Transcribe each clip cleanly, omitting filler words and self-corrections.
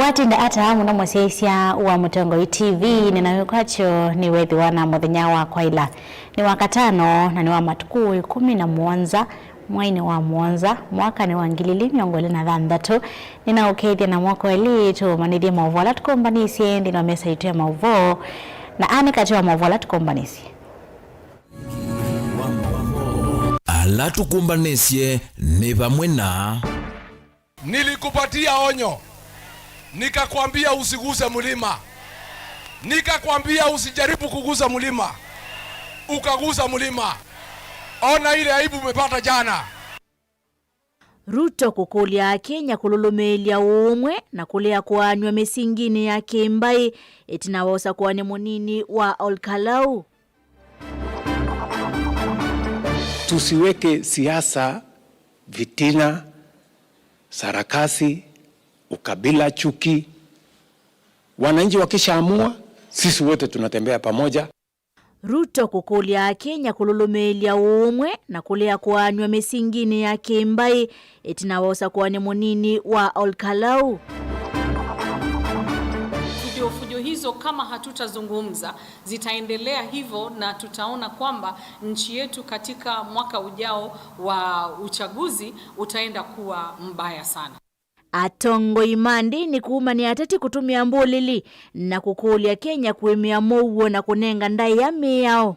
Watinda ata muno musyaisya wa Mutongoi TV ninawe kwacho ni wethiwa na muthenya wa kwaila ni wa katano na ni wa matuku 17 mwaini wa mwonza mwaka ni wa 2026 ninaukethia na mwako eli tumanithie mauvoo ala tukombanisye nthini wa mesa yitu ya mauvoo na ane kati wa mauvoo ala tukombanisye ala tukumbanisye ni pamwe na nilikupatia onyo nikakwambia usiguse mlima, nikakwambia usijaribu kugusa mlima, ukagusa mlima. Ona ile aibu umepata jana. Ruto kukulya Kenya kululumilia umwe na kulea kuanywa misingini ya kimbai itinawosa kuwa ni munini wa Olkalau. Tusiweke siasa, vitina, sarakasi, ukabila, chuki. Wananchi wakishaamua, sisi wote tunatembea pamoja. Ruto kukulya Kenya kululumilia umwe na kulea kuanywa misingini ya kimbai itinawosa kuwa ni munini wa Olkalau. Fujo fujo hizo kama hatutazungumza zitaendelea hivyo, na tutaona kwamba nchi yetu katika mwaka ujao wa uchaguzi utaenda kuwa mbaya sana. Atongoi mandi ni kuuma ni ateti kutumia mbulili na kukulya Kenya kuimia mouo na kunenga ndai ya miao.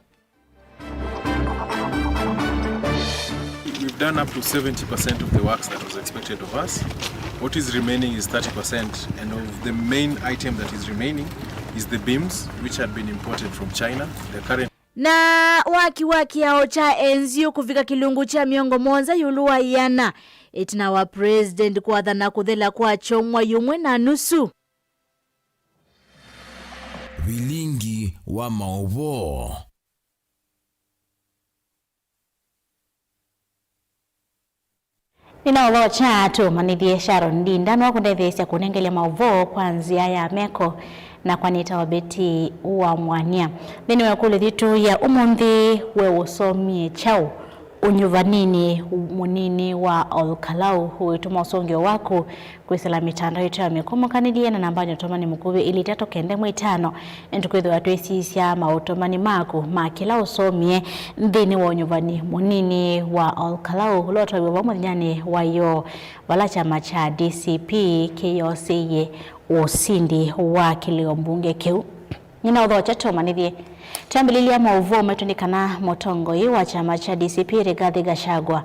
We've done up to 70% of the works that was expected of us. What is remaining is 30%, and of the main item that is remaining is the beams, which had been imported from China. The current na waki waki ao cha enzio kuvika kilungu cha miongo monza yuluwa yana itina wa president kwathana kuthela kwa chomwa yumwe na nusu. Vilingi wa mauvoo. Ninaolocha tumanithie Sharon Ndinda no kundetheesya kunengelya mauvoo kwa nzia ya meko na kwanita wabeti wa mwania thini wa kule thitu ya umunthi we usomie chau unyuvanini munini wa Olkalau huituma usongio waku kwisela mitandao yetu ya mikomokanithie na namba ni mukuvi ili 3 9 5 ntukwithiwa twisisya mautomani maku ma kila usomie nthini wa unyuvani munini wa Olkalau ula utwaiwe va muthenyani wayo vala chama cha DCP kiyosiye usindi wa kilio mbunge kiu ninauthocha tumanithie twambililia mauvoo metu ni kana mutongoi wa chama cha DCP Rigathi Gachagua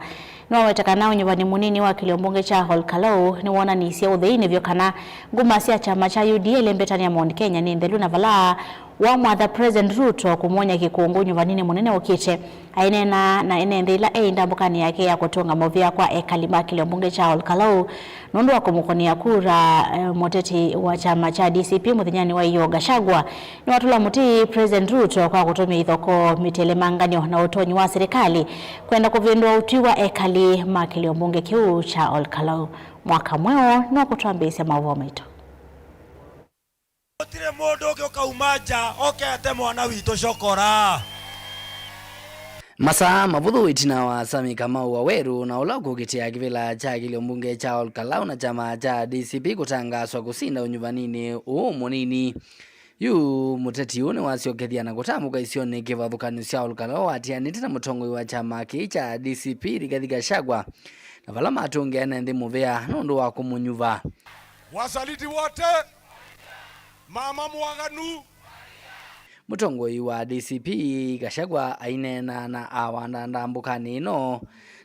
niwawetekana unyuvani munini wa kilio mbunge cha Olkalau niwonanisye utheini vyo kana nguma sya chama cha UDA lembetani ya Mount Kenya ni nthelu na vala wa mwatha President Ruto kumwonya kikungu nyuvanini munene ukite ainena na enenthe ila einda mbukani yake ya kutunga movia kwa ekali ma kilio mbunge cha Olkalau nundu wa kumukunia kura muteti wa chama cha DCP muthenyani wa iyo Gachagua ni watula muti President Ruto kwa kutumia ithoko mitelemanganyo na utonyi wa serikali kwenda kuvindua uti wa ekali ma kilio mbunge kiu cha Olkalau mwaka mweo no kutwambisya mauvoo maitu. Gutire mundu ungi ukauma nja oke ate mwana witu cokora. Masaa mavuthu itina wa Sami Kamau Waweru na ula kukitia kivila cha kilio mbunge cha Olkalau na chama cha DCP kutangaswa kusinda unyuvanini uu munini yu muteti uu niwasyokethia na kutamuka isioni kivathukanio sya Olkalau atianite na mutongoi wa chama kii cha DCP Rigathi Gachagua na vala matungiana nthi muvea nundu wa kumunyuva. Wasaliti wote mama mwaganu. Mutongoi wa DCP Gachagua ainena na awandanda mbukani ino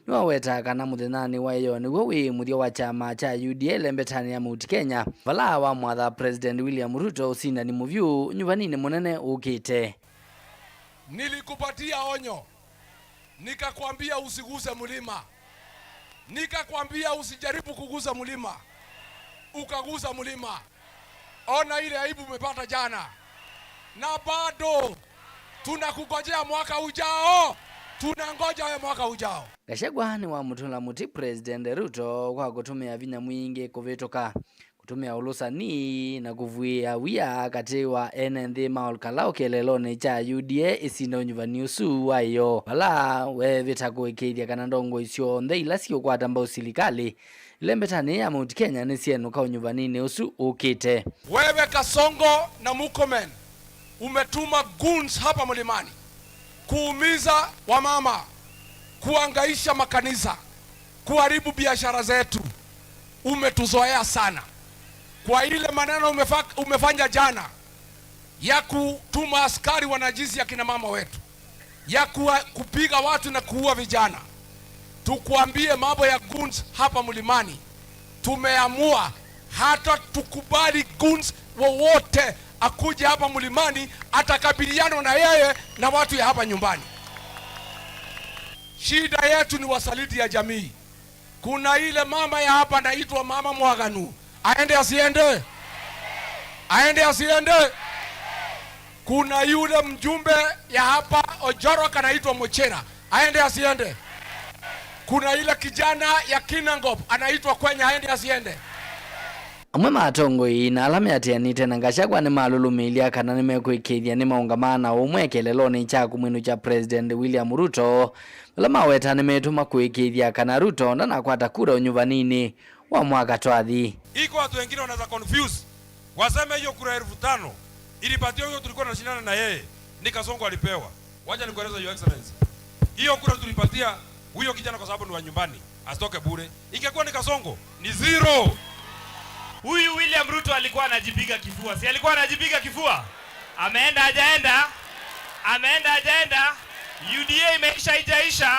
niwaweta kana muthenyani wa iyo niguo wi muthia wa chama cha UDA lembetani ya Mount Kenya vala wa mwatha President William Ruto usindani muvyu nyuvanini munene ukite. Nilikupatia onyo nikakwambia usiguse mlima, nikakwambia usijaribu kugusa mlima, ukagusa mlima. Ona ile aibu umepata jana, na bado tunakungojea mwaka ujao, tunangoja wewe mwaka ujao. Gachagua ni wa mutula muti President Ruto kwa kutumia vinya mwingi kuvituka kutumia ulusani na kuvuia wia kati wa ene nthi ma Olkalau kieleloni cha UDA isinda unyuvani usu wayo vala wevita kuikithia kana ndongo isyonthe ila siukwata mbau silikali Lembe ya Mount Kenya ni sienuka unyuvanini usu ukite. Wewe Kasongo na Murkomen umetuma goons hapa mlimani kuumiza wamama, kuangaisha makanisa, kuharibu biashara zetu. Umetuzoea sana kwa ile maneno umefanya jana ya kutuma askari wanajizi ya kina mama wetu, ya kupiga watu na kuua vijana. Tukuambie mambo ya goons hapa mlimani, tumeamua hata tukubali goons wowote akuje hapa mlimani, atakabiliana na yeye na watu ya hapa nyumbani. Shida yetu ni wasaliti ya jamii. Kuna ile mama ya hapa anaitwa Mama Mwaganu, aende asiende? Aende asiende? Kuna yule mjumbe ya hapa Ojoro anaitwa Mochera, aende asiende? Kuna ile kijana ya Kinangop anaitwa Kwenya, aende asiende? Amwe matongoi na ala meatianite na Gachagua ni malulumilia kana nimekwikithia ni maungamana umwe keleloni cha kumwinu cha President William Ruto ala maweta nimetuma kwikithia kana Ruto ndanakwata kura unyuvanini wa mwaka twathi. Iko watu wengine wanaweza confuse waseme hiyo kura 5,000 ilipatiwa huyo tulikuwa tunashindana na yeye ni Kasongo alipewa. Wacha nikueleze Your Excellency, hiyo kura tulipatia huyo kijana kwa sababu ni wa nyumbani, asitoke bure. Ingekuwa ni Kasongo ni 0. Huyu William Ruto alikuwa anajipiga kifua. Si alikuwa anajipiga kifua? Ameenda hajaenda? Ameenda hajaenda? UDA imeisha haijaisha?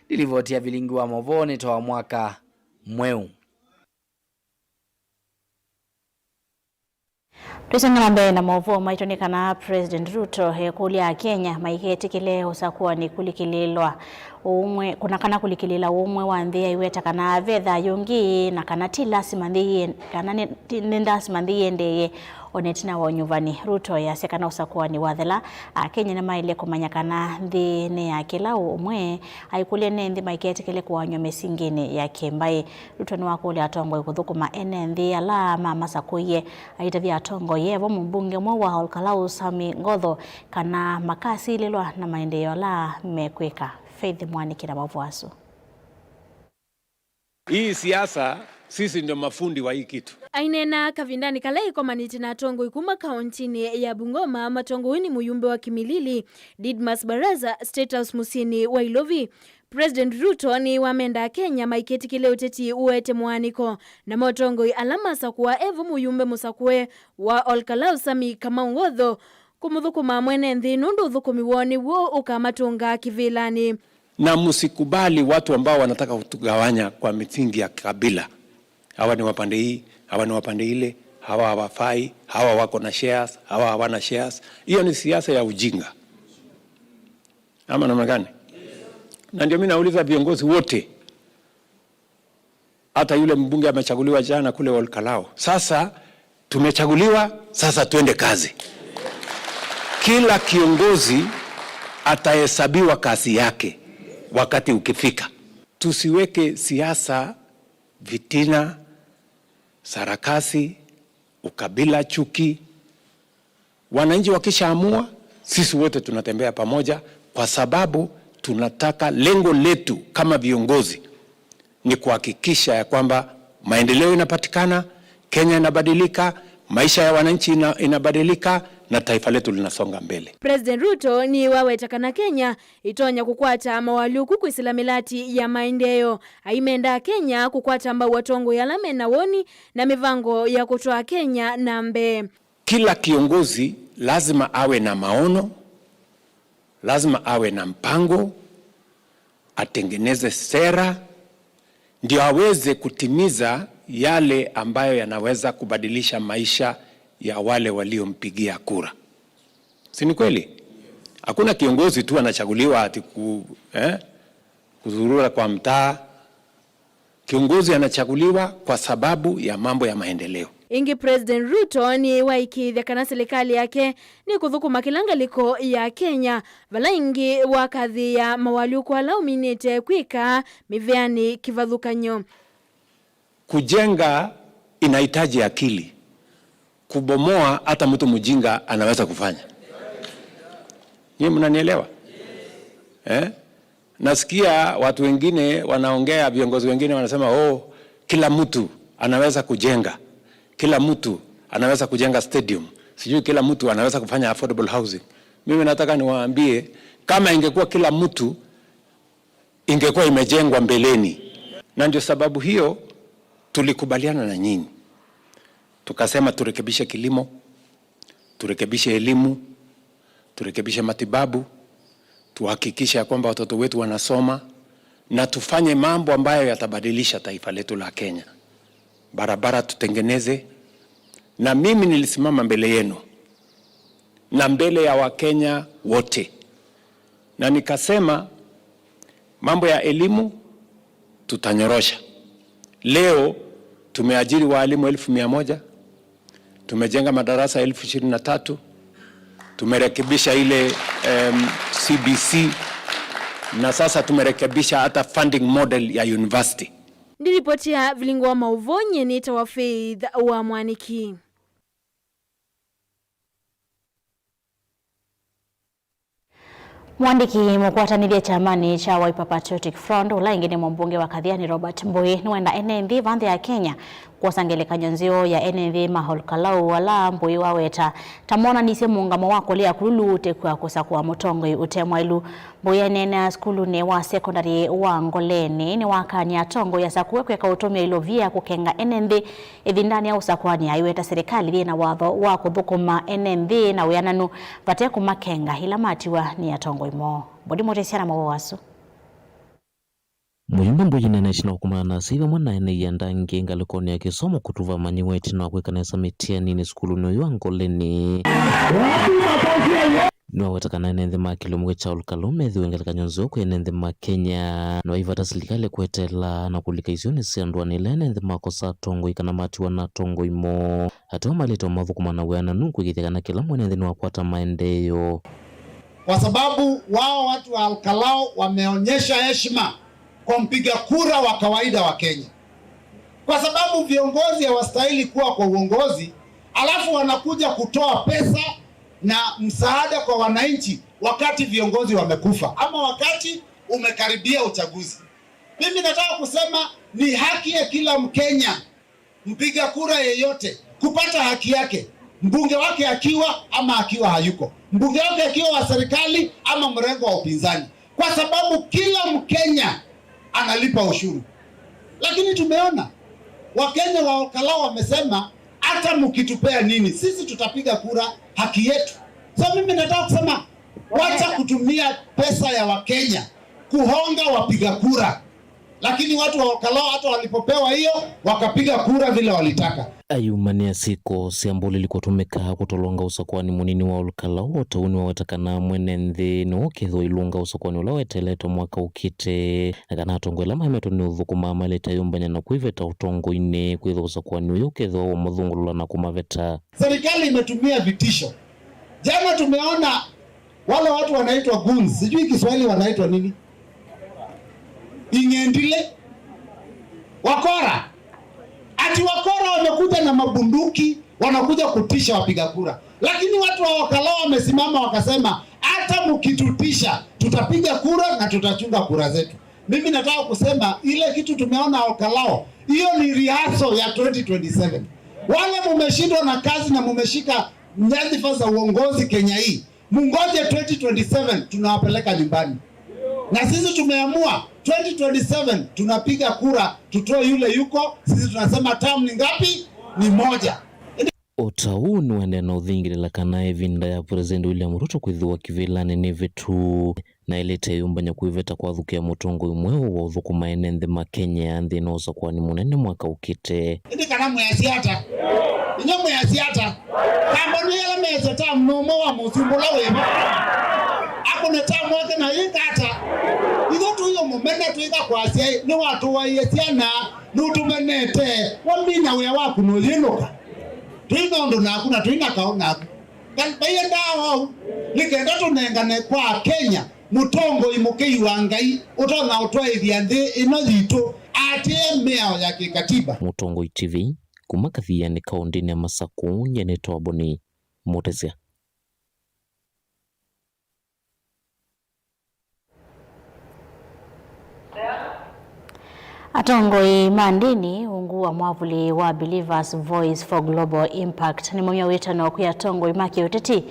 Nilivotia vilingi wa movoni toa mwaka mweu. Tusongela mbele na movo maitonikana President Ruto hekulia Kenya maiketikile usakuwa ni kulikililwa umwe kuna kana kulikilila umwe wa nthi iweta kana vetha yungi na kana ti lasima nthi kana ni lasima nthi yendeye onetina wa unyuvani. Ruto yasya kana usakuwa ni wathela Kenya ni maile kumanya kana nthi ni ya kila umwe aikulia ne nthi maiketikile kuanywa misingini ya kimbai. Ruto ni wakulia atongoi kuthukuma ene nthi ala mamasakuie aitavia atongoi yevo mumbunge mwe wa Olkalau Sami Ngotho kana makasililwa na maendeleo ala mekwika. Faith Mwaniki na mavuasu. Hii siasa sisi ndio mafundi wa hii kitu. Ainena kavindani kalai kwa maniti na tongo ikuma kauntini ya Bungoma matongo ni muyumbe wa Kimilili Didmas Baraza State House musini wa Ilovi. President Ruto ni wamenda Kenya maiketi kile uteti uwete mwaniko na motongo alama sakuwa evu muyumbe musakue wa Olkalau Sami Kamau Ngotho kumuthukuma mwene nthi nundu uthukumi woni wo ukamatunga kivilani. Na msikubali watu ambao wanataka kutugawanya kwa misingi ya kabila. Hawa ni wapande hii, hawa ni wapande ile, hawa hawafai, hawa wako na shares, hawa hawana shares. Hiyo ni siasa ya ujinga. Ama namna gani? Na ndio mimi nauliza viongozi wote, hata yule mbunge amechaguliwa jana kule Olkalau. Sasa tumechaguliwa, sasa tuende kazi. Kila kiongozi atahesabiwa kazi yake wakati ukifika. Tusiweke siasa, vitina, sarakasi, ukabila, chuki. Wananchi wakishaamua, sisi wote tunatembea pamoja, kwa sababu tunataka, lengo letu kama viongozi ni kuhakikisha ya kwamba maendeleo inapatikana, Kenya inabadilika, maisha ya wananchi inabadilika na taifa letu linasonga mbele. President Ruto ni wawetakana Kenya itonya kukwata mawaluku kwisila milati ya maendeleo aimenda Kenya kukwata mbau watongo yalame na woni na mivango ya kutoa Kenya na mbe. Kila kiongozi lazima awe na maono, lazima awe na mpango, atengeneze sera ndio aweze kutimiza yale ambayo yanaweza kubadilisha maisha ya wale waliompigia kura. Si ni kweli? Hakuna kiongozi tu anachaguliwa ati kuzurura kwa mtaa. Kiongozi anachaguliwa kwa sababu ya mambo ya maendeleo. Ingi President Ruto ni waikithia kana serikali yake ni kuthukuma kilangaliko ya Kenya vala ingi wakathi ya mawaliuku ala uminite kwika miveani kivathukanyo. Kujenga inahitaji akili. Kubomoa hata mtu mjinga anaweza kufanya. Nyinyi mnanielewa? Nasikia watu wengine wanaongea, viongozi wengine wanasema oh, kila mtu anaweza kujenga, kila mtu anaweza kujenga stadium, sijui kila mtu anaweza kufanya affordable housing. Mimi nataka niwaambie, kama ingekuwa kila mtu ingekuwa imejengwa mbeleni, na ndio sababu hiyo tulikubaliana na nyinyi tukasema turekebishe kilimo, turekebishe elimu, turekebishe matibabu, tuhakikishe ya kwamba watoto wetu wanasoma na tufanye mambo ambayo yatabadilisha taifa letu la Kenya. Barabara tutengeneze. Na mimi nilisimama mbele yenu na mbele ya Wakenya wote na nikasema mambo ya elimu tutanyorosha. Leo tumeajiri waalimu 100,000, tumejenga madarasa 23,000, tumerekebisha ile CBC na sasa tumerekebisha hata funding model ya university. Ndiripotia vilingo wa mauvonye nita wa Faith wa Mwaniki. Mwandiki mukwatanithia chamani cha Wiper Patriotic Front ula ingi ni mumbunge wa Kathiani Robert Mbui niwenda NNV vanthi ya Kenya kwosa ngelekany'o nzeo ya NNV Mahol Kalau wala Mbui waweta tamonanisie muungamo wa kulia kululu utekwa kusakua mutongoi utemwailu. Mbui anene sukulu wa secondary wa Ngoleni ni wakania atongoi asakue kweka utumia ilovia kukenga NNV ithindani ya usakwani aiweta serikali thina watho wa kuthukuma NNV na wiananu vate kumakenga ila matiwa ni atongoi mo bodi mutesiana mawo wasu. Muyumbe Mbui nene tina kumana na siva mwana ene yandangi ngalikoni ya kisomo kutuva manyiwa itina kwikanesa mitiani sukulu noyo Ngoleni niwawetakana ene ma kilomwe cha Olkalau methiwe ngelekany'o nzeo kwi ene nthi ma Kenya niwaivata silikali kwetela na kulika isioni sya nduani ila ene nthi makosa atongoi kana matiwa na atongoi mo ateo malite mathukuma na wiananu kwikithia kana kila mwene nthi niwakwata maendeeo kwa sababu wao watu wa Olkalau wameonyesha heshima kwa mpiga kura wa kawaida wa Kenya, kwa sababu viongozi hawastahili kuwa kwa uongozi alafu wanakuja kutoa pesa na msaada kwa wananchi wakati viongozi wamekufa ama wakati umekaribia uchaguzi. Mimi nataka kusema ni haki ya kila Mkenya mpiga kura yeyote kupata haki yake, mbunge wake akiwa ama akiwa hayuko, mbunge wake akiwa wa serikali ama mrengo wa upinzani, kwa sababu kila Mkenya analipa ushuru. Lakini tumeona Wakenya wa Olkalau wamesema hata mkitupea nini, sisi tutapiga kura, haki yetu. So mimi nataka kusema wacha kutumia pesa ya Wakenya kuhonga wapiga kura, lakini watu wa Olkalau hata walipopewa hiyo wakapiga kura vile walitaka. Ayumania siko siambuli likutumika kutolonga usakwani munini wa Olkalau otauni wawetakana mwene nthi niwokethwa ilunga usakwani ula weteletwe mwaka ukite na kana atongoi ala mahemetwe ni uthukuma maleta yumbanya na kwiveta utongoini kwithwa usakwani uyu ukethwa wa mathungulula na kumaveta. Serikali imetumia vitisho. Jana tumeona wale watu wanaitwa goons, sijui Kiswahili wanaitwa nini, ing'endile, wakora. Ati wakora wamekuja na mabunduki, wanakuja kutisha wapiga kura, lakini watu wa Olkalau wamesimama wakasema, hata mkitutisha tutapiga kura na tutachunga kura zetu. Mimi nataka kusema ile kitu tumeona Olkalau, hiyo ni rehearsal ya 2027. Wale mumeshindwa na kazi na mumeshika nyadhifa za uongozi Kenya hii, mungoje 2027 tunawapeleka nyumbani. Na sisi tumeamua 2027 tunapiga kura tutoe yule yuko. Sisi tunasema term ni ngapi? Ni moja. Otau niwendee uthingilila kana ivinda ya President William Ruto kwithiwa kivilani ni vitu na ilite yumbanya kwiveta kwathukia mutongoi mweu wa uthukuma ene nthi ma Kenya nthi na usakwani munene mwaka ukite Indi kana mwesiata inyo mwesiata kamboni yala meseta mnomo wa musumbula wema akune tamu wake na yikata itho tuyo mumene twika kwasia ni watuwaiye ciana nutumenete wamina wia waku nuyinuka twina undu naku na twina kau naku baiye ndawa nikenda tunengane kwa Kenya mutongoi mukei wa Ngai utonya utwaithia nthi ino yitu atie miao ya kikatiba. Mutongoi TV kuma Kathiani kaunti ya Masaku nyenetwa Boni Mutesia. Atongoi mandini ungu wa mwavuli wa Believers Voice for Global Impact ni mumya witano kwi atongoi ma kiuteti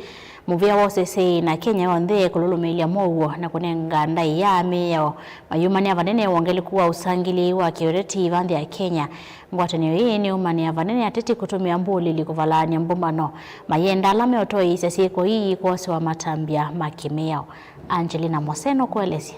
muvia wosese na Kenya yonthe kululumilia mouo na kunenga ndai ya miao mayumania vanene wongeli kuwa usangili wa kiuteti vanthi ya Kenya. Ngwatanio hii ni umania vanene ateti kutumia mbulili kuvalania mbumbano mayenda ala meotoisya syiko hii kwosewa matambya makimiao. Angelina Moseno kuelesya.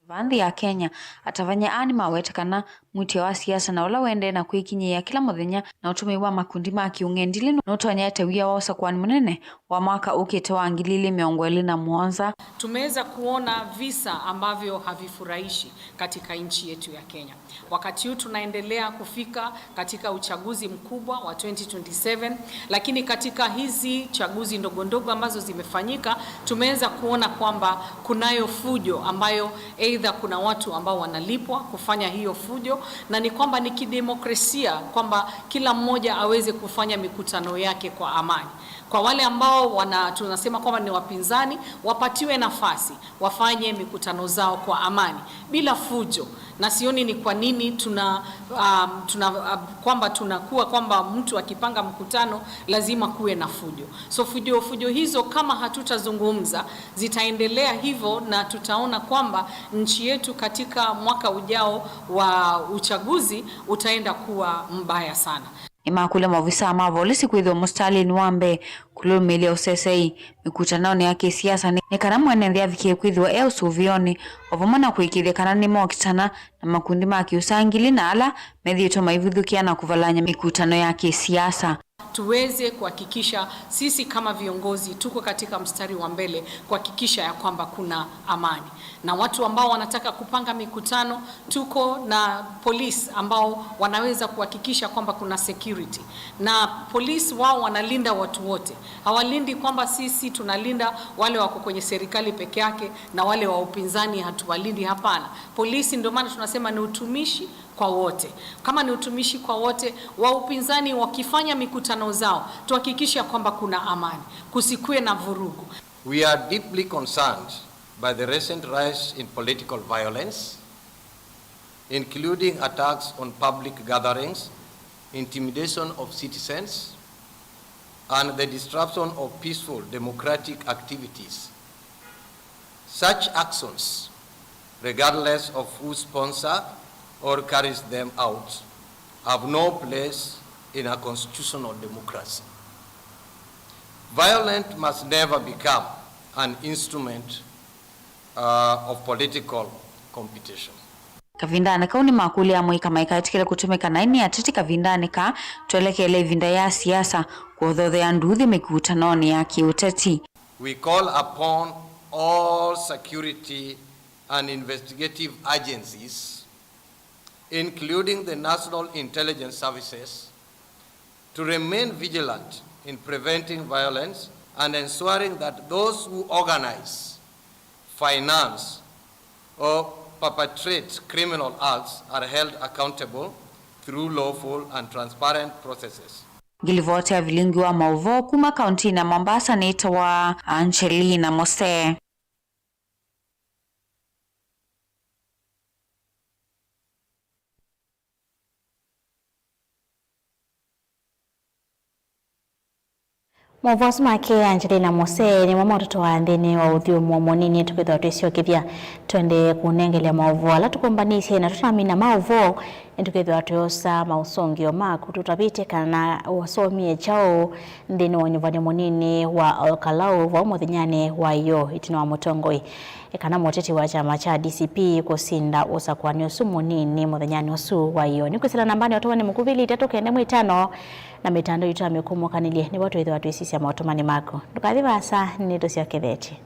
Vanthi ya Kenya atavanya ani mawetekana mwitio wa siasa na ula wende na kwikinyia kila muthenya na utumi wa makundi ma kiung'endili nutonyete wia wa usakwani munene wa mwaka ukite wa 2027. Tumeweza kuona visa ambavyo havifurahishi katika nchi yetu ya Kenya. Wakati huu tunaendelea kufika katika uchaguzi mkubwa wa 2027, lakini katika hizi chaguzi ndogo ndogo ambazo zimefanyika tumeweza kuona kwamba kunayo fujo ambayo aidha kuna watu ambao wanalipwa kufanya hiyo fujo, na ni kwamba ni kidemokrasia kwamba kila mmoja aweze kufanya mikutano yake kwa amani. Kwa wale ambao tunasema kwamba ni wapinzani, wapatiwe nafasi wafanye mikutano zao kwa amani bila fujo. Na sioni ni kwa nini kwamba tunakuwa kwamba mtu akipanga mkutano lazima kuwe na fujo. So fujo hizo kama hatutazungumza zitaendelea hivyo, na tutaona kwamba nchi yetu katika mwaka ujao wa uchaguzi utaenda kuwa mbaya sana. Imakule maofisa ma polisi kwithwa mustalini wa mbee kulumilia usesei mikutanoni ya kisiasa ni kana mwene nthi avikie kwithiwa e usuvioni ovamwe na kuikithia kana nimokitana na makundi ma kiusangili na ala methiitwe maivithukia na kuvalanya mikutano ya kisiasa. Tuweze kuhakikisha sisi kama viongozi tuko katika mstari wa mbele kuhakikisha ya kwamba kuna amani. Na watu ambao wanataka kupanga mikutano, tuko na polisi ambao wanaweza kuhakikisha kwamba kuna security. Na polisi wao wanalinda watu wote. Hawalindi kwamba sisi tunalinda wale wako kwenye serikali peke yake na wale wa upinzani hatuwalindi, hapana. Polisi ndio maana tunasema ni utumishi kwa wote. Kama ni utumishi kwa wote, wa upinzani wakifanya mikutano zao, tuhakikishe kwamba kuna amani, kusikue na vurugu. We are deeply concerned by the recent rise in political violence, including attacks on public gatherings, intimidation of citizens, and the disruption of peaceful democratic activities. Such actions, regardless of who sponsor or carries them out, have no place in a constitutional democracy. Violence must never become an instrument of political competition. Kavindane kau ni makuli amwika maikatikile kutumika naini ateti kavindane ka twelekele ivinda ya siasa kuothothea nduthi mikutanoni ya kiuteti. We call upon all security and investigative agencies, including the National Intelligence Services, to remain vigilant in preventing violence and ensuring that those who organize, finance, or perpetrate criminal acts are held accountable through lawful and transparent processes. Ngilivotea vilingi wa mauvo kuma kaunti na Mombasa nitawa Angelina Mose. Mauvosi make Angelina Mose ni mama watoto wa nthini wa uthiumo munini tukithwa twiciokithia twende kunengelya mauvo ala tukumbanisye na tutamina mauvo tukithwa twiosa mausungio maku tutavite kana wasomie chao nthini wa nyuvani munini wa Olkalau vau muthinyani wa iyo itina wa mutongoi kana muteti wa chama cha DCP kusinda usakwani usu munini muthenyani usu wa iyo ni kwisila nambani otomani mukuvili 3 9 5 na mitandao itu amikumukanilie ni watu ithe watu maotomani mako ndukathi vasa ni tuciokethete.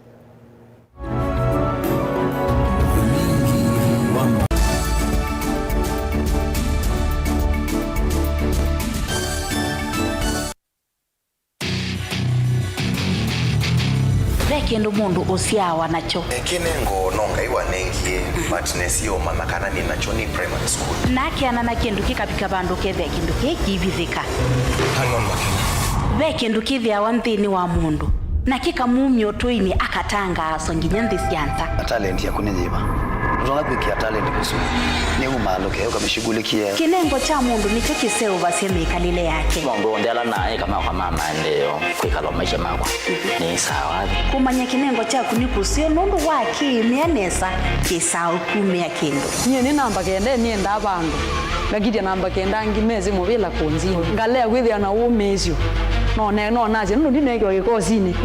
Kindu mundu usiawa nacho kinengo nongaiwa nengie but nesio manakana ni nacho ni primary school nakiana na kindu kikabika bandu kethe kindu kikivithika hang on makina ve kindu kithiawa nthini wa mundu. Na kika mumyo tuini akatanga songinya nthi syanza. Talent ya kunenyiva utona kwikia talent kusu ni umaluke ukamishughulikia kinengo cha mundu nicho kiseuvasya mikalile yake. Mundu ndela naye kama kwa mama ndio kwikala maisha makwa ni sawa. Kumanya kinengo chaku ni kusio nundu wa kimia nesa kisau kumia kindu. Nye ni namba kende ni enda bandu lakini namba kenda ngimeze mubila kunzi ngalea kwithia na umezio no ne no naje ndu ndinekwa gikosini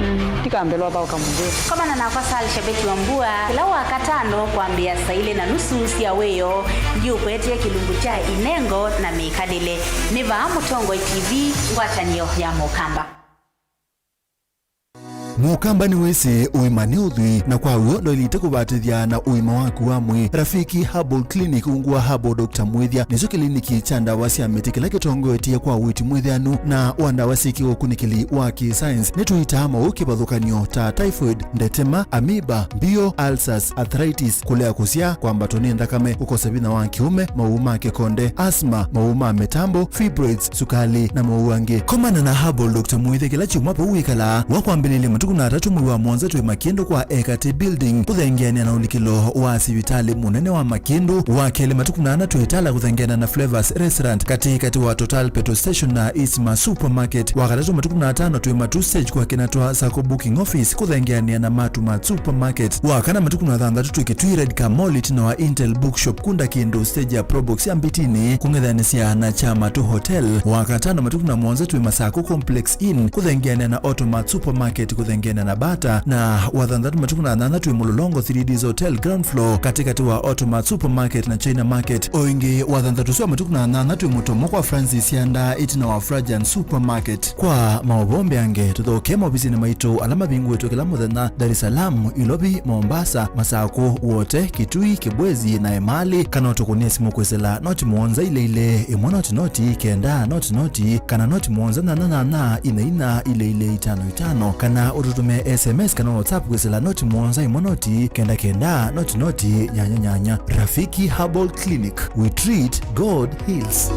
tikambelwa bao kamundu. Kama na kwa sal shabeti wa mbua kila wakatano kuambia saa ile na nusu sia weyo ndio kwetie kilungu cha inengo na mikalile niva Mutongo TV ngwatanio ya Mukamba. Mukamba ni wese uima ni uthwi na kwa uo ndo ilite kubatithia na uima waku wa mwi. Rafiki Herbal Clinic ungua Herbal Dr. Mwithia nico kiliniki cha ndawa cia miti kila kitongoetie kwa witi mwithianu na wa ndawa ciikiwa ukunikili wa ki-science. Nituitaa mau kibathukanio ta typhoid, ndetema, amoeba, mbio, ulcers, arthritis, kulea kusia, kwambatwo ni nthakame, kukosa vinya wa kiume, mau ma kikonde, asthma, mau ma mitambo, fibroids, sukali na mau angi. Komana na Herbal Dr. Mwithia kila chumwa pau wikala wa kwambililia matuku na tatu mwezi wa mwanza twe Makindu kwa Ekate Building kuthengeania na ulikilo wa sivitali munene wa Makindu wa kele matuku na ana twetala kuthengeana na Flavors Restaurant katikati wa Total Petrol Station na Isma Supermarket. Wakatatu matuku na 5 twe Matu Stage kwa kinatwa Sako Booking Office kuthengeania na Matu Mat Supermarket. Wakana matuku na 6 twe Kitui Red Kamoli tina wa Intel Bookshop kunda kindu stage ya Probox ya Mbitini kungethanisia na Chama tu Hotel. Wakatano matuku na mwanza twe Masako Complex Inn kuthengeania na Automat Supermarket kuthengeana na Bata na wathanthatu matuku na 8 twe Mulolongo 3Ds Hotel ground floor katikati wa Automat Supermarket na China Market. Oingi wathanthatu swa matuku na 8 twe Mutomo kwa Francis Yanda itina wa Frajan Supermarket. Kwa maobombe ange tuthoke maofisini maitu alama bingu kila muthenya Dar es Salaam, Ilobi, Mombasa, Masako, wote Kitui, Kibwezi na Emali kana utukunie simu kwesela noti muonza ile ile imwe noti noti kenda noti noti kana noti muonza na na na na ina ina ile ile 5 5 kana ututume SMS kana WhatsApp kwesela noti muonza imwe noti kenda kenda noti noti nyanya nyanya. Rafiki Herbal Clinic, we treat, God heals.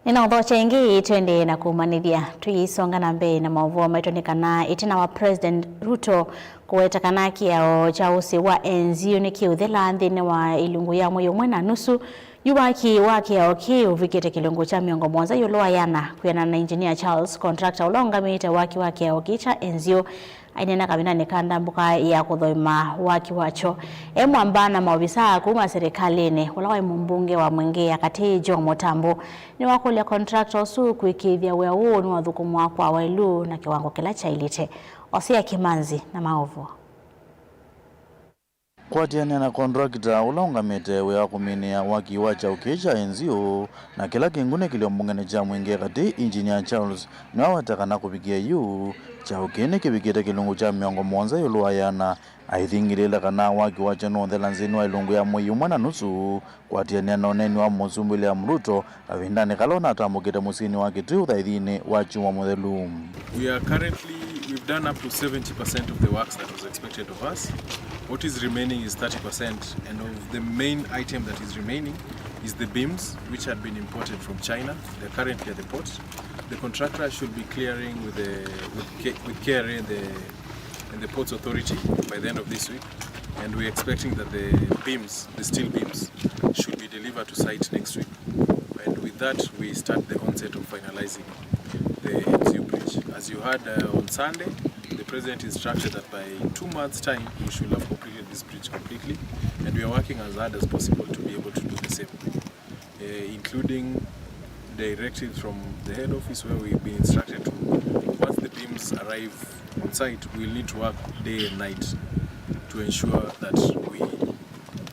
Ninaothocha ingi twende na kumanithia tuyisonga na mbee na mauvoo maitonikana itina wa President Ruto kuweta kana kiao cha usi wa enzi ni kiuthela nthini wa ilungu ya mwe umwe na nusu yuwaki wa kiao kiu vikite kilungu cha miongo mwanza yuloa yana kuyana na Engineer Charles contractor ulonga mita waki wa kiao kicha enzio ainena kabina nikanda mbuka ya kuthoima waki wacho emwambana maobisa kuma serikalini ulawa mumbunge wa Mwingi ya kati Joe Mutambo ni wakulia contractor su kuikithia wea uo ni wathukumwa kwa wailu na kiwango kila cha ilite Osia Kimanzi na maovu Kwatiania na contractor ulongamite wea kuminia waki wacha ukisha enzio na kila kingune kiliombungene cha Mwingi kati Engineer Charles niwawatakana kupikia yu cha ukini kibikite kilungu cha miongo mwanza yuluayana aithingilile kana waki wacha nonthela nzini wa ilungu ya mwei umwe na nusu kwatiania na uneni wa Musumbi William Ruto avindani kalona atambukite musini wa Kitui uthaithini wa chumwa muthelu. We are currently, we've done up to 70% of the works that was expected of us. What is remaining is 30%, and of the main item that is remaining is the beams, which had been imported from China. They're currently at the port. The contractor should be clearing with KRA and the Ports Authority by the end of this week, and we're expecting that the beams, the steel beams, should be delivered to site next week. And with that, we start the onset of finalizing the MCU bridge. As you heard on Sunday, the president instructed that by 2 months' time, we should have completed this bridge completely, and we are working as hard as possible to be able to do the same, including directives from the head office where we've been instructed to, once the beams arrive on site, we'll need to work day and night to ensure that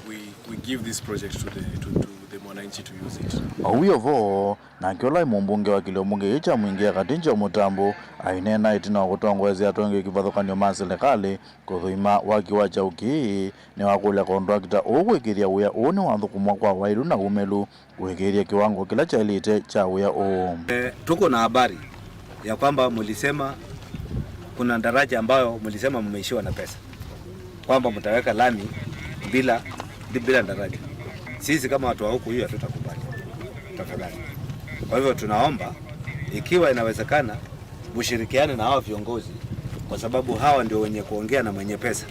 we give this project to the mwananchi to use it. Owiyovo na kiola mumbunge wa kiliombunge icha mwingia katinja mutambo ainena itina wakutongwezi atonge kivathukanio ma serikali kuthuima waki wa chauki ni wakule kontrakta ugwikiria wia uu ni wathukumwa kwa wairu na umelu gwikiria kiwango kila chailite cha wia uu. Tuko na habari ya kwamba mulisema kuna daraja ambayo mulisema mmeishiwa na pesa, kwamba mtaweka lami bila Bila daraja. Sisi kama watu wa huku hiyo hatutakubali. Tafadhali. Kwa hivyo tunaomba ikiwa inawezekana mshirikiane na hawa viongozi, kwa sababu hawa ndio wenye kuongea na mwenye pesa.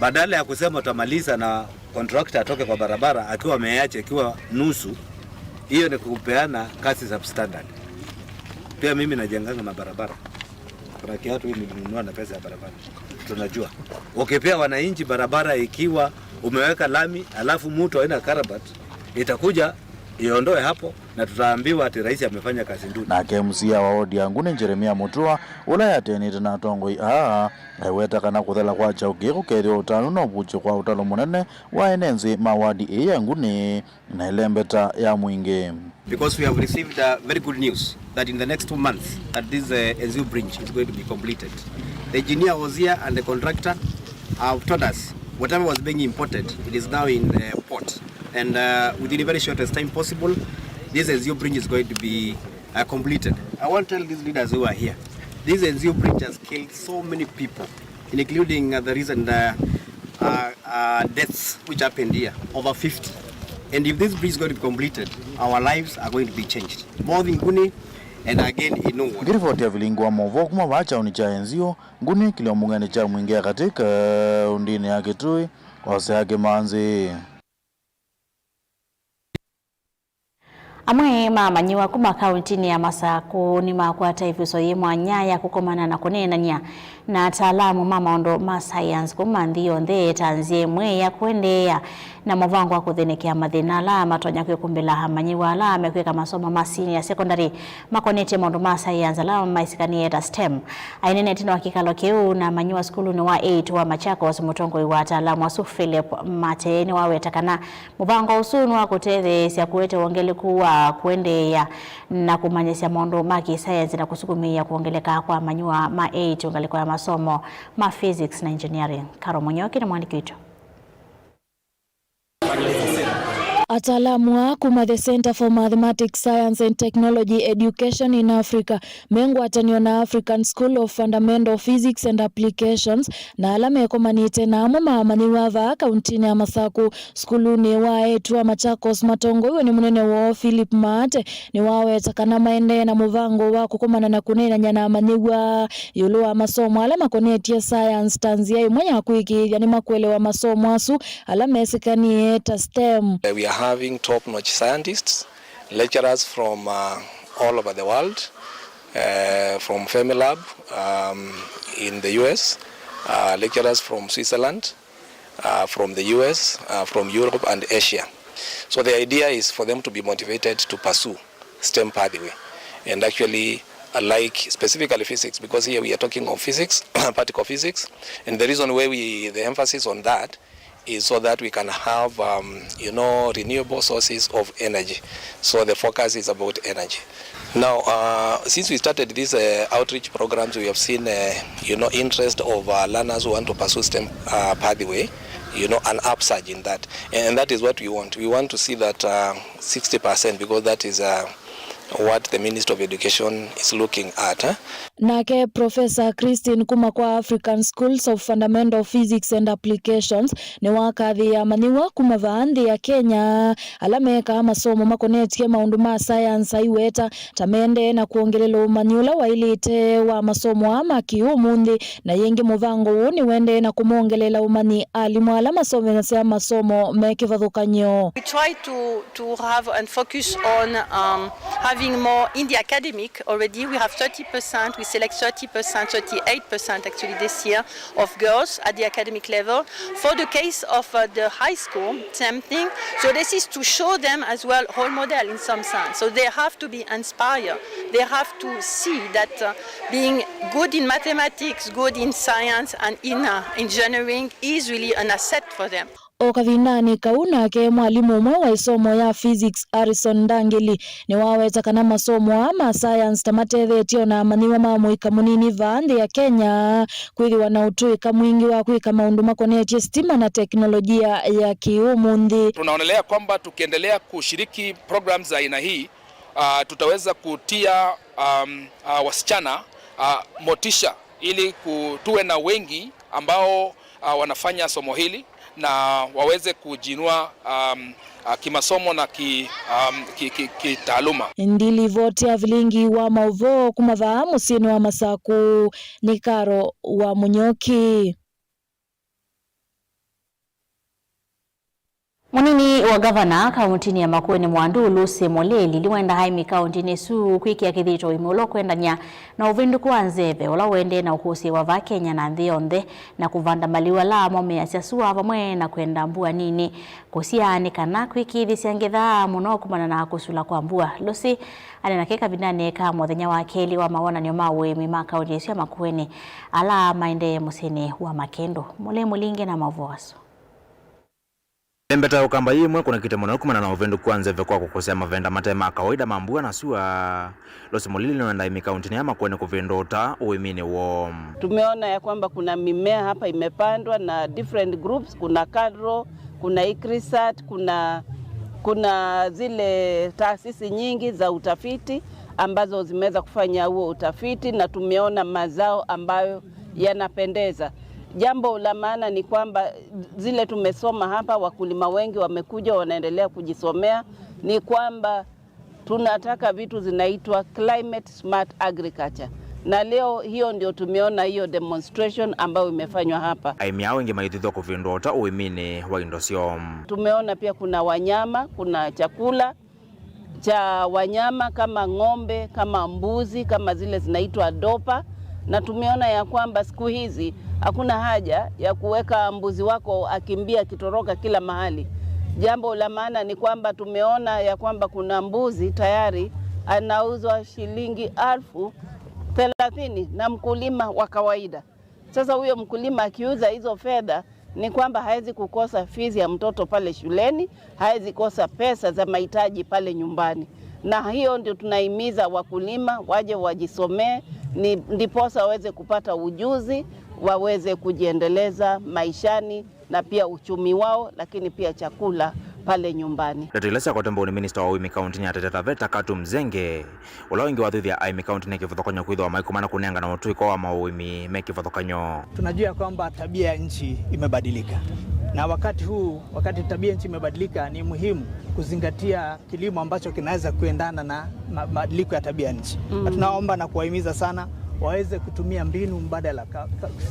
Badala ya kusema utamaliza na contractor atoke kwa barabara akiwa ameacha ikiwa nusu, hiyo ni kupeana kazi substandard. Pia mimi najenganga mabarabara, kuna kiatu hii nilinunua na pesa ya barabara. Tunajua ukipea wananchi barabara ikiwa umeweka lami alafu mtu aina karabati itakuja iondoe hapo na tutaambiwa ati rais amefanya kazi nduni. Nake MCA wa wodi ya Nguni Jeremia Mutua ula yatenite na atongoi aa aiweta kana kuthela kwa chauki kukethia utanu na uvuchi kwa utalo munene wa enenzi ma wadi ii ya Nguni na ilembeta ya mwingi. Because we have received very good news that in the next 2 months that this Enziu bridge is going to be completed. The engineer was here and the contractor have told us whatever was being imported, it is now in the port. And within the very shortest time possible, this Enziu bridge is going to be completed. I want to tell these leaders who are here, this Enziu bridge has killed so many people, including the recent deaths which happened here, over 50. And if this bridge is going to be completed, our lives are going to be changed, both in Nguni and again in Nungwa. Ngiripoti ya vilingwa movo kuma vacha unicha Enzio Nguni kilio mungani cha mwingia katika undini ya Kitui wase yake manzi. Amwe mamanyiwa kuma kauntini ya Masaku ni makwata ivuso ye mwanya ya kukomana na kunenanya na ataalamu ma maundu ma science kuma nthi yonthe tanzie mwe ya kuendeea na muvango wa kuthinikea mathina ala matonya kwikumbila amanyiwa ala mekwika masomo ma senior secondary makonetie maundu ma science ala maisikanie ta STEM. Ainene tino wa kikalo kiu na manyiwa skulu ni wa 8 wa Machakos mutongoi wa ataalamu asu Philip Mate ni waweta kana muvango usu ni wa kutetheesya kuete wongeleku wa kuendeea na kumanyisya maundu ma kisayansi na kusukumia kuongeleka kwa manyua ma 8 ungaliko ya masomo ma physics na engineering. Karo Munyoki na mwandiki wetu. Ataalamu wa kuma the Center for Mathematics, Science and Technology Education in Africa mengwatanio na African School of Fundamental Physics and Applications na ala mekomanite namo maamanyiwa va kauntini ya Masaku skuluni wa etu wa Machakos matongo iwe ni munene woo Philip Mate ni waweta kana maende na muvango wa kukomana na kunenanya na amanyiwa yulu wa masomo ala makonetie science tanzia imwe ya kuikiithya ni makuelewa masomo asu ala mesikanie ta STEM. We are having top-notch scientists, lecturers from all over the world, from Fermilab in the US, lecturers from Switzerland, from the US, from Europe and Asia. So the idea is for them to be motivated to pursue STEM pathway and actually like specifically physics, because here we are talking of physics, particle physics, and the reason why the emphasis on that is so that we can have renewable sources of energy. So the focus is about energy. Now, since we started these outreach programs, we have seen interest of learners who want to pursue STEM pathway, an upsurge in that, and that is what we want. We want to see that 60%, because that is what the Ministry of Education is looking at. Nake Professor Christine kuma kwa African Schools of Fundamental Physics and Applications ni wakathi ya manyiwa kuma vaanthi ya Kenya ala meka masomo makonetie maundu ma science aiweta tamende na kuongelela umanyi ula wailite wa masomo ama kiumunthi na yengi muvango uu ni wende na kumongelela umanyi alimu ala masomethasya masomo me kivathukanyo. We try to have and focus on having more in the academic. Already we have 30%, we select 30%, 38% actually this year of girls at the academic level. For the case of the high school, same thing. So this is to show them as well role model in some sense. So they have to be inspired. They have to see that being good in mathematics, good in science and in engineering is really an asset for them. O kathindani kau nake mwalimu umwe wa isomo ya physics Harrison Ndangeli ni waweta kana masomo ama science tamatethetie ona amanyiwa ma muika munini va nthi ya Kenya kwithiwa na utuika mwingi wa kwika maundu makonetie stima na teknolojia ya kiumunthi. Tunaonelea kwamba tukiendelea kushiriki programs za aina hii tutaweza kutia wasichana motisha ili tuwe na wengi ambao wanafanya somo hili na waweze kujinua kimasomo na kitaaluma. Ndilivoti vilingi wa mauvoo kumavaa musini wa Masaku ni Karo wa Munyoki. Munini wa gavana kauntini ya Makueni Mwandu Lucy Moleli liwenda haimi kauntini su kwikia kithito imulo kwendanya na uvinduku wa nzeve ula wende na ukusi wa va Kenya na nthi yonthe na kuvanda maliwa la momeasya sua vamwe na kwenda mbua nini kusiani kana kwikithisya ngetha muno kumana na kusula kwa mbua. Lucy anenake kavinane ka muthenya wa keli wa mawonanio ma uimi ma kaunti isu ya Makueni ala maendee musini wa Makendo. Mule mulinge na mavuaso Lembeta ukamba yimwe kuna kite muno kumana na uvindu kwanza vya kukosea mavenda matema kawaida mambua na sua Lucy Molili noenda imi kaunti ya Makueni kuvinduta uimini wo. Tumeona ya kwamba kuna mimea hapa imepandwa na different groups, kuna KALRO, kuna ICRISAT, kuna zile taasisi nyingi za utafiti ambazo zimeweza kufanya huo utafiti na tumeona mazao ambayo yanapendeza. Jambo la maana ni kwamba zile tumesoma hapa, wakulima wengi wamekuja wanaendelea kujisomea, ni kwamba tunataka vitu zinaitwa climate smart agriculture, na leo hiyo ndio tumeona hiyo demonstration ambayo imefanywa hapa. Aimi ao ingi maithithwa kuvindua uimini wa indo syo. Tumeona pia kuna wanyama, kuna chakula cha wanyama kama ng'ombe, kama mbuzi, kama zile zinaitwa dopa, na tumeona ya kwamba siku hizi hakuna haja ya kuweka mbuzi wako akimbia akitoroka kila mahali. Jambo la maana ni kwamba tumeona ya kwamba kuna mbuzi tayari anauzwa shilingi 30,000 na mkulima wa kawaida. Sasa huyo mkulima akiuza hizo fedha ni kwamba hawezi kukosa fizi ya mtoto pale shuleni, hawezi kosa pesa za mahitaji pale nyumbani. Na hiyo ndio tunahimiza wakulima waje wajisomee, ndiposa waweze kupata ujuzi, waweze kujiendeleza maishani na pia uchumi wao, lakini pia chakula pale nyumbani. Ndeto kwa tembo ni minister wa uimi kaunti ya Taita Taveta Katu Mzenge ula wingi wa thuthia aimi kaunti ni kivuthokanyo kwithwa maikumana kunengana utuiko wa mauimi me kivuthokanyo. Tunajua kwamba tabia ya nchi imebadilika, na wakati huu, wakati tabia nchi imebadilika, ni muhimu kuzingatia kilimo ambacho kinaweza kuendana na mabadiliko ya tabia nchi. Na tunaomba na kuwahimiza sana waweze kutumia mbinu mbadala.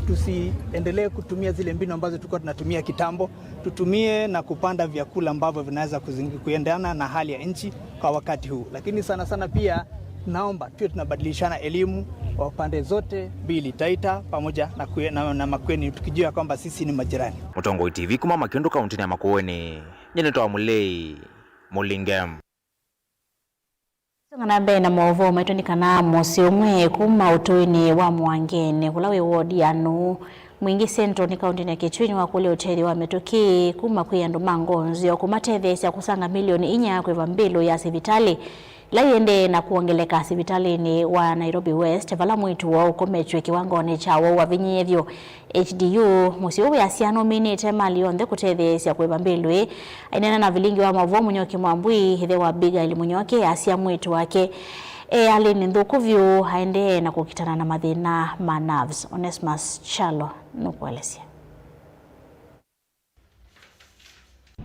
Tusiendelee kutumia zile mbinu ambazo tulikuwa tunatumia kitambo, tutumie na kupanda vyakula ambavyo vinaweza kuendana na hali ya nchi kwa wakati huu. Lakini sana sana pia naomba tuwe tunabadilishana elimu wa pande zote mbili, Taita pamoja na Makueni, tukijua kwamba sisi ni majirani. Mutongoi TV kuma Makindu kaunti ya Makueni, nyenetoa Mulei Mulingem. Ng'ana na maovo maitonikana musi umwe kuma utuini wa Mwangeni kula wi wodi yanu Mwingi Central ni kaunti ya Kitui wa kule uteri wa mituki kuma kwi andu mangonzio kumatethesya kusanga milioni 4 kwiva mbilu ya sivitali layende na kuongeleka sivitalini wa Nairobi West vala mwitu wa ukomechwe kiwangoni cha wa vinyevyo HDU musi uwe asiano minite mali yonthe kutethesya kwiva mbilwi ainena na vilingi wa mavo Munyoki Mwambui hithe wa Abigail Munyoki asia mwitu wake ali ni nthuku vyu aendee na kukitana na mathina ma nerves. Onesmus Chalo nukuelesya.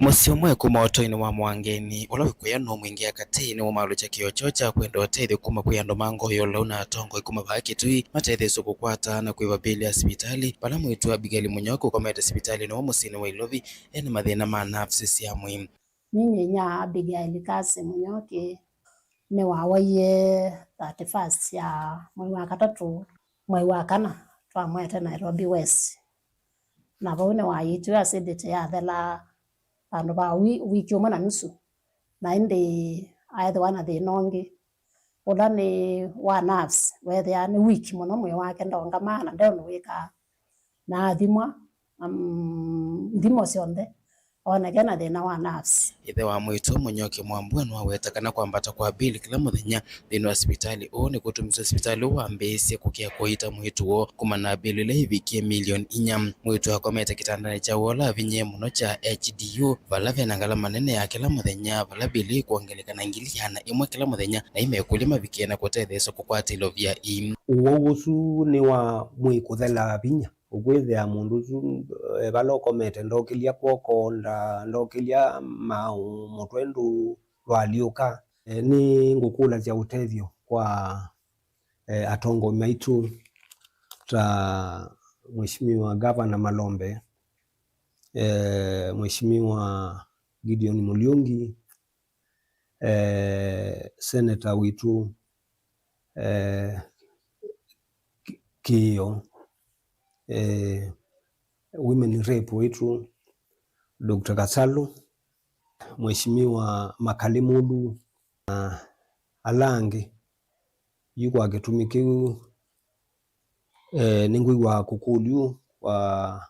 Musyi umwe kuma utuini wa Mwangeni ula wikuya no mwingi akati ni umalucha kiocho cha kwenda utethio kuma kwi andu mangoyo lau na atongoi kuma vaa Kitui matetheswo kukwata na kwiva bili ya sivitali vala mwitu Abigail Munyoki ukomete sivitali no musyini wa Ilovi ena mathina ma nafsi sya mwii. Ninye nya Abigail Kasi Munyoki ni wawaiye 31 ya mwei wa katatu mwei wa kana twamwete Nairobi West na vau ni wayitwe acidity yathela vandu va wiki umwe na nusu na indi aethiwa na thina ungi ula ni wa nerves wethia ni weak muno mwii wake ndongamaa na ndeundu wikaa na athimwa nthimo cionthe oneke na thina wa nerves. Ithe wa mwitu Munyoki Mwambua niwaweta kana kwambata kwa bili kila muthenya thiini wa sivitali uu ni kutumisya sivitali uu wambiisye kukia kuita mwitu wo kumana bili ila ivikie milioni 4. Mwitu akomete kitandani cha wola vinye muno cha HDU vala vena ngalama nene ya kila muthenya vala bili kuongeleka na 100,000 kila muthenya na imekulia mavikie na kutetheswa kukwata ilovia i uwau usu ni wa mwii kuthela vinya. Ukwithia mundu usu vala ukomete ndokilia kwoko ndokilia mau mutwe ndu lwaliuka. Ni ngukula cia utethio kwa atongo maitu ta Mheshimiwa Gavana Malombe, Mheshimiwa Gideon Mulyungi, Senator witu Kiio, Women Rep witu Dr. Kasalu, Mheshimiwa Makalimudu alangi yuko agitumikiu ningwigwa kukulyu kwa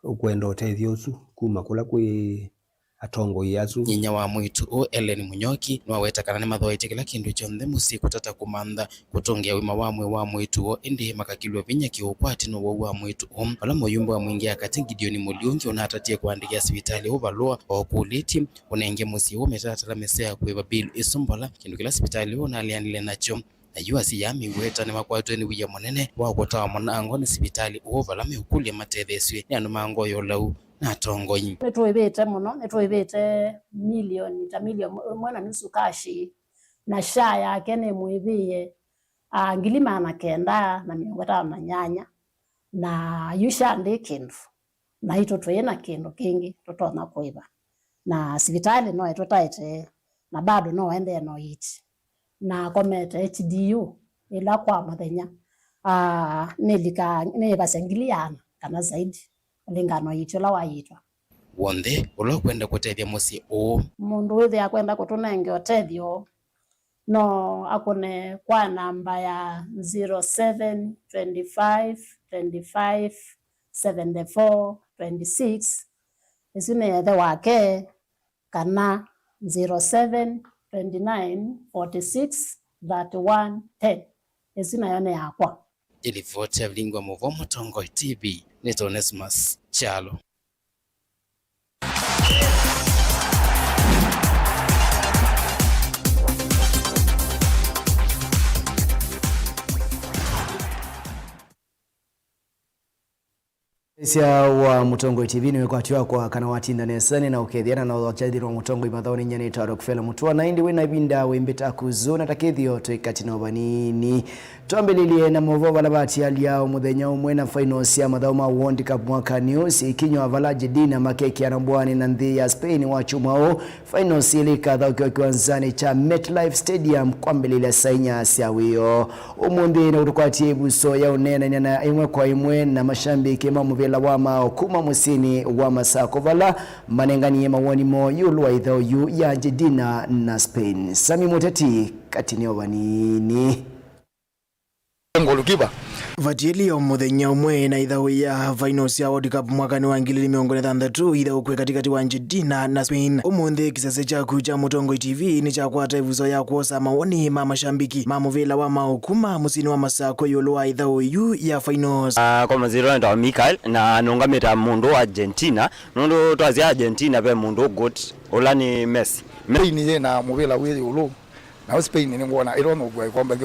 ukwenda utethio usu kuma kula kwi atongoi asu. Nyinya wa mwitu u Ellen Munyoki niwaweta kana nimathoete kila kindu kyonthe musyi kutata kumantha kutungia wima wa mwi wa mwitu wo indi makakilwa vinya kiukwati no wau wa mwitu u vala muyumbe wa mwingi akati Gideon Mulyungi unatatie kuandikia sivitali uvalua o kuliti unenge musyi u mitaratara misea kuiva bill isumbola kindu kila sivitali unalianile nacho. Na yuasi yamiweta ni makwatwe ni wiya munene wa kutawa munango ni sivitali uo vala miukulya matetheswe ni andu mango yolau na atongoi. Nituivite muno, nituivite milioni ta milioni mwana nusu kashi na sha yake ni muivie ngili 958 na yusha ndi kindu na ito twina kindu kingi tutona kuiva na sivitali no itutaite na bado no ende no iti na komete HDU ila kwa muthenya nilika nibase ngili 4 kana zaidi lingano yitu la wayitwa wonthe ula kwenda kutethya musyi uu mundu withia kwenda kutunenge utethyo no akune kwa namba ya 07 25 25 74 26 isu ni ethe wake kana 07 29 46 31 10 isu nayo ni yakwa. Ilivyote vilingwa muvo Mutongoi TV ni Onesmus Chalo. Sia wa Mutongoi TV ni wekwati wakwa kana watinda nesani na ukethiana na uthachathirwa Mutongoi mathauni nyane taro kufela mutua na indi wina ibinda wimbita kuzuna takethio twikatino banini twambililie na muvo vala batialia muthenya umwe na finals ya mathao ma World Cup mwaka news ikinywa vala Argentina makeki ya mbwani na nthi ya Spain wa chumao finals ilikathakiwa kiwanzani cha MetLife Stadium kwambililia sainya sia wio umuthi na utukwatie ibuso ya unena na imwe kwa imwe na mashambiki ma muvila wa mao kuma musini wa Masako vala manenganie mawoni mo yulu wa yu ya Argentina na Spain. Sami Muteti katinio banini ngolukiba Vatielio muthenya umwe na ithau ya finals ya World Cup mwaka wa 2026 ithau kwe katikati wa Argentina na Spain. Umuthi kisese chaku cha Mutongoi TV ni chakwata ivuso ya kuosa mawoni ma mashambiki ma muvila wa mao kuma musini wa Masako yulu wa ithau yu ya finals. Kwa maziro ndo Michael na nungamita mundu wa Argentina nundu twazia Argentina pe mundu good ula ni Messi. Spain ye na muvila wi yulu na Spain ni ngona irono kwa kwamba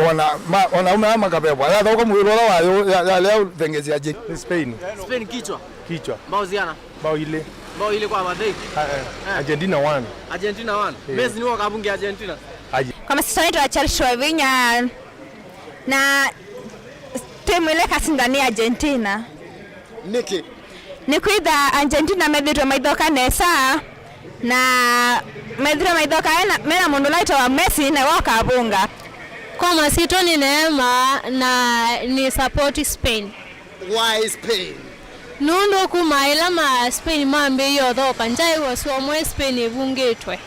ona ona ume ama kabebwa ya thoko mwiro wa ya leo thengezi aje Spain. Spain kichwa. Kichwa. Bao ziana. Bao ile. Bao ile kwa Madrid. Argentina 1. Argentina 1. Messi ni wakabunge Argentina. Kama sisi tunaitwa Chelsea Wavinya na timu ile kasindani Argentina. Niki. Ni kwitha Argentina methirwe maithoka nesa na methirwe maithoka mena mundu laitwa Messi na wakabunga. Kwa masito ni neema na ni support Spain. Why Spain? Nundu kuma ma Spain mambe yothoka njai wasomwe Spain ibungetwe.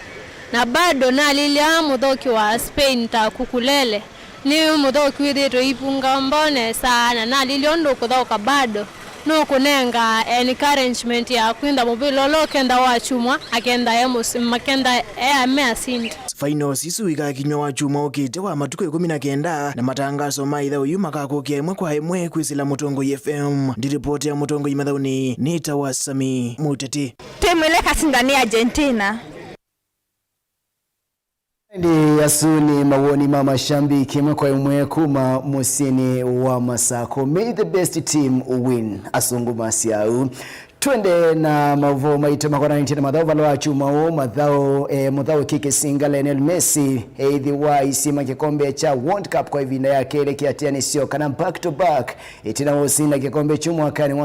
Na bado na lilia muthoki wa Spain ta kukulele. Ni muthoki withitwe ipunga mbone sana na lilia ndu kuthoka bado. No kunenga encouragement ya kwinda mubilo lokenda wachumwa akenda emusi makenda eameasinda. Finals isu ikakinywa wa chuma ukite wa matuko 19 na matangazo ma ithau yu makakukia imwe kwa imwe kwisila Mutongoi FM. Ndiripoti ya Mutongoi mathauni nita wa Sami Muteti. Timu ile kasindani Argentina. Ndi asuni mawoni mama shambiki imwe kwa imwe kuma musini wa Masako. May the best team win, asungu masiau. Twende na mavo maito makona ntina mathao valo achuma mathao muthao kike singa Lionel Messi eithi wa isima kikombe cha World Cup kwa ivinda yake ile kiatianisio kana back to back itina usinda kikombe chumwakani wa